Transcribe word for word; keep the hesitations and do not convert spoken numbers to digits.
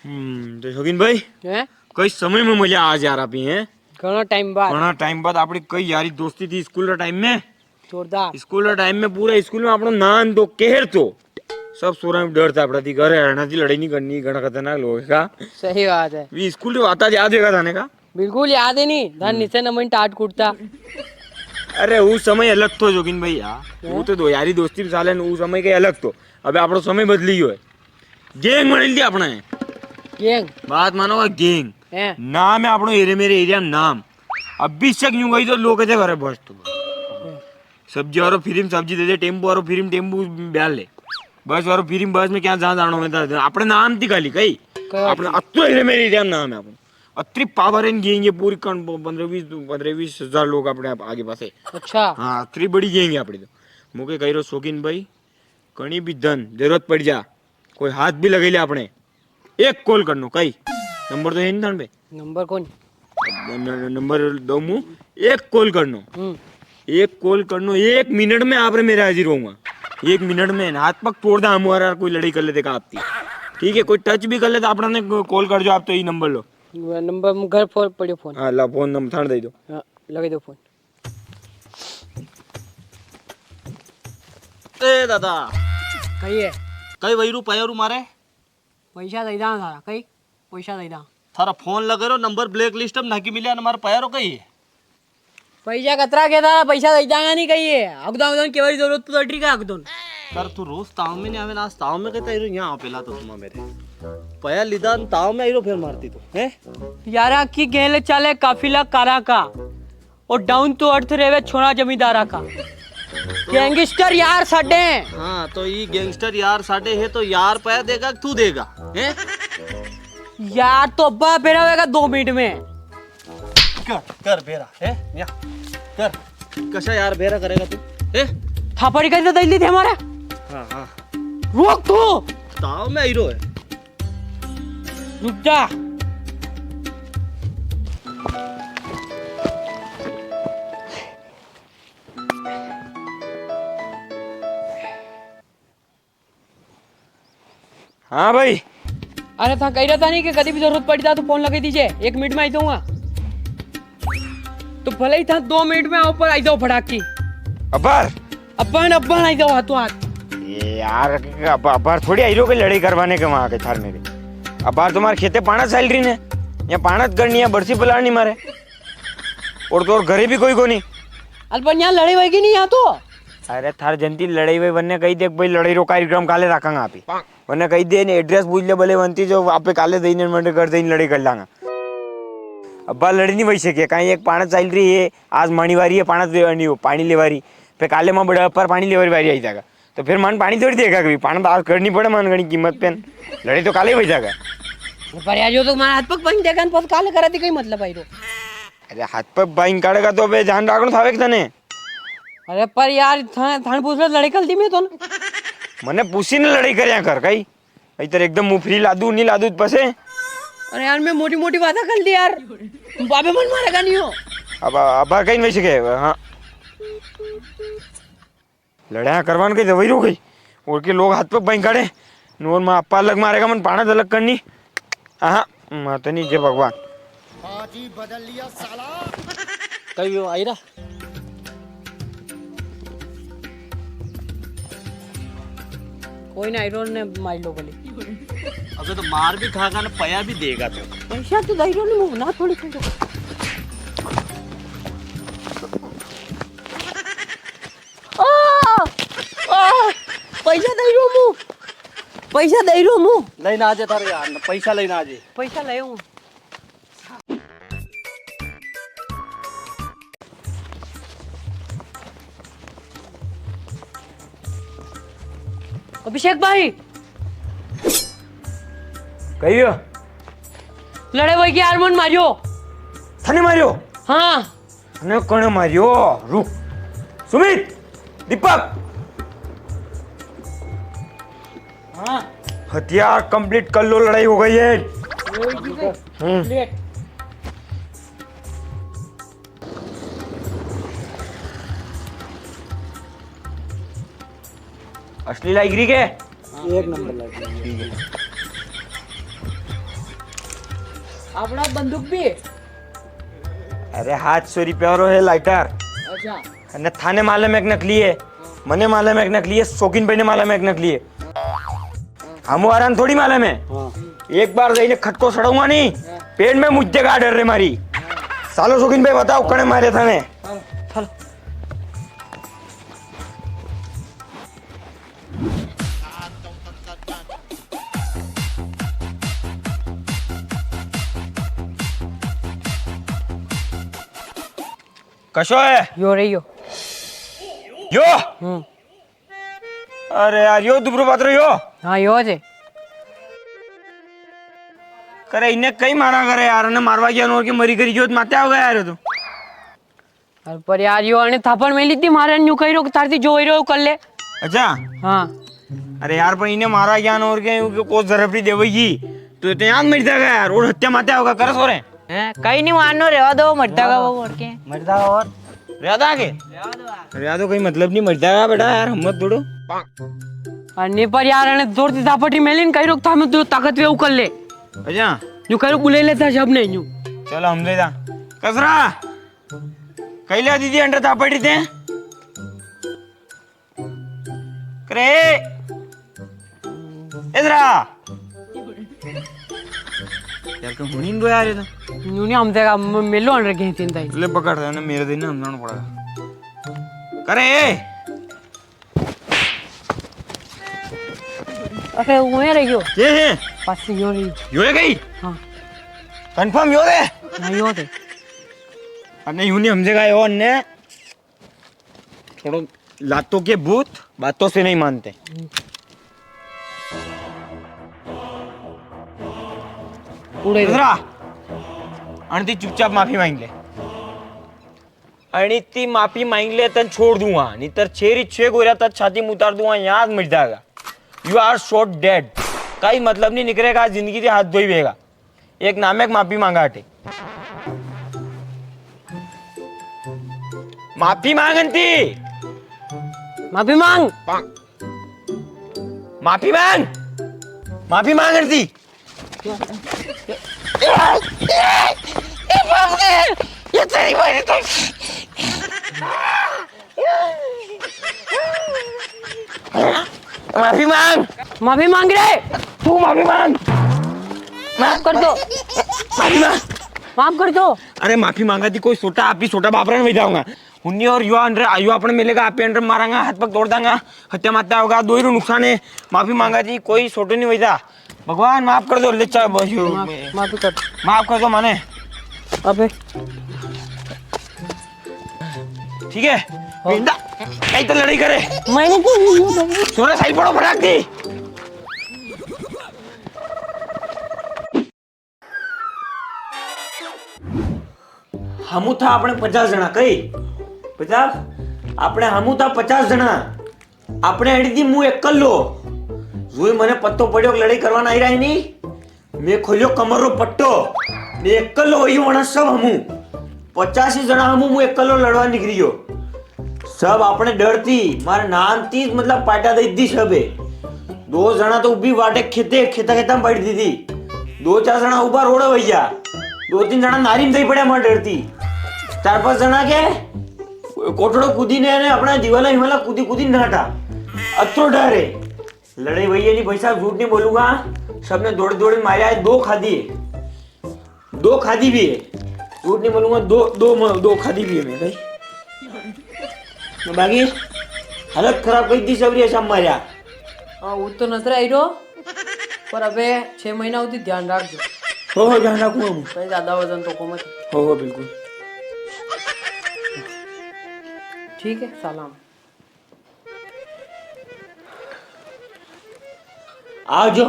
हम्म, तो शौकीन भाई, हैं? कई समय में मिल्या आज यार आप ही, हैं? घणा टाइम बाद। घणा टाइम बाद। आपणी कई यारी दोस्ती थी स्कूल रा टाइम में। जोरदार। स्कूल रा टाइम में पूरा स्कूल में आपणो नाम तो कहर तो। सब सोरा में डर था आपणा थी, घरे हरणा थी, लड़ाई नी करनी, घणा खतरनाक लोग है का। सही बात है। वी स्कूल री वाता याद होगा थाने का? बिल्कुल याद है नी, धन हम्म। नीचे नमन टाट कुटता। अरे, वो समय अलग तो जोगिन भाई यार। हैं? वो तो दो यारी दोस्ती भी साले ने, वो समय के अलग तो। अबे आपणो समय बदली गयो है। गैंग बणई दी आपणे। गैंग? बात मानो, गैंग। हैं? नाम है आपणो एरे मेरे एरिया में नाम। अब भी शक यूं गई तो लोग कहते, "अरे बस तू।" हैं। सब्जी वारो फ्री में सब्जी दे दे, टेम्पो वारो फ्री में टेम्पो ब्याल ले। बस वारो फ्री में बस में क्या जान जानो में था। आपणे नाम थी खाली कई। कई आपणे बात अत्तो एरे मेरे एरिया में नाम है आपणो। अतरी पावर है गैंग ये पूरी कण पन्द्रह बीस, पन्द्रह बीस हजार लोग आपणे आप आगे पासे। अच्छा। हाँ, अतरी बड़ी गैंग है आपणी तो। मुके कही रो शौकीन भाई, कणी भी दन जरूरत पड़ जा, कोई हाथ भी लगाई ले आपणे, एक कॉल करनो, कई नंबर तो है नी थान पे। नंबर कौन? न-, न-, नंबर दो मु, एक कॉल करनो। हम्म। एक कॉल करनो, एक मिनट में आप रे मेरे हाजिर होऊंगा। एक मिनट में हाथ पग तोड़ दा हमारा, कोई लड़ाई कर ले देखा आपकी। ठीक है, कोई टच भी कर ले तो आपणा ने कॉल कर जो आप तो ये नंबर लो। वो नंबर मु घर पर पड़्यो फोन। हाँ, ला फोन नंबर थाने दे दो। हाँ, लगे दो फोन। ए दादा। कई है? कई वई रू पया रू मारे? पैसा दई दां थारा, कई? पैसा दई दां। थारा फोन लगे रो, नंबर ब्लैक लिस्ट में नाकी मिल्या, न मारे पया रो कई है? पैसा कतरा के थारा, पैसा दई दांगा नी कई है? अगदन, अगदन केवा री जरूरत पड़ री का अगदन? कर तू रोज ताव में नी आवे ना, आज ताव में कहता हीरो यहाँ पेला तो तुम मेरे। पया लिदा न ताव में आईरो फेर मारती तू, हैं? यारा की गेल चाले काफिला कारा का। और down to earth रेवे छोरा जमींदारा का। गैंगस्टर यार साडे। हाँ, तो ई गैंगस्टर यार साडे है, तो यार पया देगा कि तू देगा, हैं? यार तो अब्बा बेरा होएगा दो मिनट में। कर, कर बेरा, हैं? या, कर। कसा यार बेरा करेगा तू, हैं? थापड़ी कर तो दई दी थे हमारा। हाँ, हाँ। रोक तू। ताव में आईरो है। रुक जा। हाँ भाई। अरे था कही रहा था नी कि कदी भी जरूरत पड़ी था तो फोन लगा दीजे, एक मिनट में आई जाऊंगा। तो भले ही था दो मिनट में आओ, पर आई जाओ फटाक की। अब्बार। अब्बान, अब्बान आई जाओ हाथों हाथ। ये यार, अब-, अब्बार थोड़ी आई रो के लड़ाई करवाने के वहां के थार मेरे। अब्बार तुम्हारे खेते पाणत चाल री ने, या पाणत करनी है, बरसी पलानी मारे। और तो और घरे भी कोई कोनी। अल पण यहाँ लड़ाई होएगी नी यहाँ तो। अरे थार जनती लड़ाई वई, वन्ने कही दे के भाई लड़ाई रो कार्यक्रम काले राखांगा आपी। वन्ने कही दे ने address पूछ ले भले वंती जो आपे काले दई ने मने घर दई ने लड़ाई कर लांगा। अब्बा लड़ी नी वई सके, काई एक पाणत चाल री है, आज माणी वारी है, पाणत लेवानी हो, पाणी लेवारी। पे काले मां बड़ा अपार पाणी लेवारी वारी आई जागा। तो फिर मन पाणी थोड़ी देगा कभी, पाणत आज करनी पड़े मन घणी कीमत पे। लड़ाई तो काले ही वई जागा। पर यार, यो तो मारा हाथ पग बांध देगा न, पर काले करा दी कई मतलब आई रो। अरे हाथ पग बांध काढ़ेगा तो बे ध्यान राखणो थावे के तने। अरे पर यार, था-, थाने पूछ लो, लड़ाई कर दी मैं तो ना। मने पूछी ने लड़ाई करया कर, कई? इतर एकदम मुफरी लादू, नी लादू तो पसे। अरे यार, मैं मोटी मोटी बातें कर ली यार। बाबे मन मारेगा नी हो। अब, अब कई नी वई सके, हाँ। लड़ाया करवान के जवई रो गई। और के लोग हाथ पग बाई काढ़े। नोर मां अप्पा अलग मारेगा, मन पाणत अलग करनी। आहा, मां तो नी जे भगवान। बाजी बदल लिया साला। कई वो आई रा? कोई ना, आई रो ने मार लो भले। अबे तो मार भी खागा ना, पया भी देगा तो। पैसा तो दई रो ने, मुंह ना थोड़ी खाएगा। ओ! ओ! पैसा दई रो मु। पैसा दई रो मु। लई ना आजे थारे यार, पैसा लई ना आजे। पैसा लई हूँ। अभिषेक भाई। कहियो? लड़े वई के यार मन मारियो। थने मारियो? हाँ। अने कणे मारियो? रुक। सुमित, दीपक। हाँ। हथियार complete कर लो, लड़ाई हो गई है। हम्म। असली लाइक री के? एक नंबर लाइक री। ठीक है। आपणा बंदूक भी है? अरे, हात सौ रुप्या रो है लाइटर। अच्छा। अने थाने मालम है कि नकली है, मने मालम है कि नकली है, शौकीन भाई ने मालम है कि नकली है। हम वारान थोड़ी मालम है। हाँ। एक बार जाइने खटको सड़ाऊंगा नी, हाँ। पेट में मुद्दे का डर रे मारी। चालो शौकीन भाई, बताओ कणे मारे थाने। हाँ, चलो। कशो है? यो रे यो। यो? हम्म। अरे यार, यो दुबरो पात्रो यो? हाँ, यो जे। करे, इने कई मारा करे यार, ने मारवा गया नोर के मरी करी जो माते आओगा यार, यो तो। अरे पर यार, यो अने थापड़ मेली थी मारे, न्यू कही रो कि थारती जो वही रो कर ले। अच्छा। हाँ। अरे यार, पर इने मारा ज्ञान और के, के को जरूरत नी देवेगी। तो इतने याद मर जाएगा यार, और हत्या माते होगा, कर सो रे। हैं, कई नी मारनो, रेवा दो, मर जाएगा वो और के। मर जाएगा और? रेवा दो आगे। रेवा दो कई मतलब नी, मर जाएगा बेटा यार, हम मत दौड़ो। अरे नी पर यार, अने जोर ती थापड़ी मेली न कही रो कि थामे तो ताकत वे उकल ले। अच्छा। न्यू कही रो बुले लेता सबने न्यू। चलो हम दे दा। कसरा। कैला दीदी अंडर थापड़ी थे। करे। इधर आ। यार, कहीं हुनी नी दो यार, ये तो। न्यू नी हम तेरा म-, मेलो अंडर कहीं तीन ताई। ले पकड़ रहे ने, मेरे दिन हम जाना पड़ा। करे। अरे, वो है रे यो। के है? पास यो रे। यो है कई? हाँ। Confirm यो है? हाँ, यो है। अने यूं नी हमजेगा यो ने। थोड़ो लातों के भूत, बातों से नहीं मानते। उड़े रे। दूसरा, अणती चुपचाप माफी मांग ले। अणी ती माफी मांग ले, तन छोड़ दूंगा, नी तर छेरी छे गोरा तर छाती में उतार दूंगा, याद मर जाएगा। You are shot dead। कई मतलब नी निकलेगा, जिंदगी ती हाथ धोई वेगा। एक नामे की माफी मांगा अटे। माफी मांग अणती। माफी मांग। माफी मांग। माफी मांग अणती। ये तेरी मारी तो। माफी मांग। माफी मांग रे। तू माफी मांग। माफ कर दो। माफी मांग। माफ कर दो। अरे माफी मांगा थी कोई छोटा, आप भी छोटा बापरा नी वई जावांगा। हुन्नी और यो अंडर, यो अपने मिलेगा, आप अंडर मारांगा, हाथ पग तोड़ दांगा, हत्या मात्या होगा, दोई रो नुकसान है। माफी मांगा थी कोई छोटो नी वई जा। भगवान माफ कर दो, ले चल, बस यो। माफ, माफी कर। माफ कर दो माने। अबे। ठीक है? हो। बिंदा, कई तो लड़ाई करे। मैंने क्यों नहीं बोला? सोना साइड पड़ो, फटाक दी। हमू था आपणे पचास जणा, कई? पचास? आपणे हमू था पचास जणा। आपणे अड़ी दी मूं एकलो। जुई मने पत्तो पड़्यो कि लड़ाई करवा ना आई रहा है नी। मैं खोल्यो कमर रो पट्टो। मैं एकलो वई वणा सब हमू। पचासी जणा हमू, मूं एकलो लड़वा निकरियो। सब आपणे डर थी, मारे नाम थी, मतलब, पाटा दई दी सबे। दो जणा तो उबी वाटे खेते, खेता खेता में बैठ दी थी। दो चार जणा उबा रोड़े वई ग्या। दो तीन जणा नारी में दई पड़्या मारे डर थी। चार पांच जणा के कोठड़ो कूदी ने, ने अपना दीवाला हिवाला कूदी कूदी नाटा। अतरो डर है। लड़ाई वई है नी भाई साहब, झूठ नी बोलूंगा। सबने दौड़ दौड़ मार्या है, दो खादी है। दो खादी भी है, झूठ नी बोलूंगा, दो, दो म-, दो खादी भी है मैं भाई। बाकी हालत खराब करी दी सबरी, ऐसा मार्या। हाँ, वो तो नजर आई रो, पर अबे छह महीना होती ध्यान रख दो। हो, हो, ध्यान रखूंगा मैं। भाई, ज्यादा वजन तो को मत। हो, हो, बिल्कुल। ठीक है, सलाम। आ जाओ।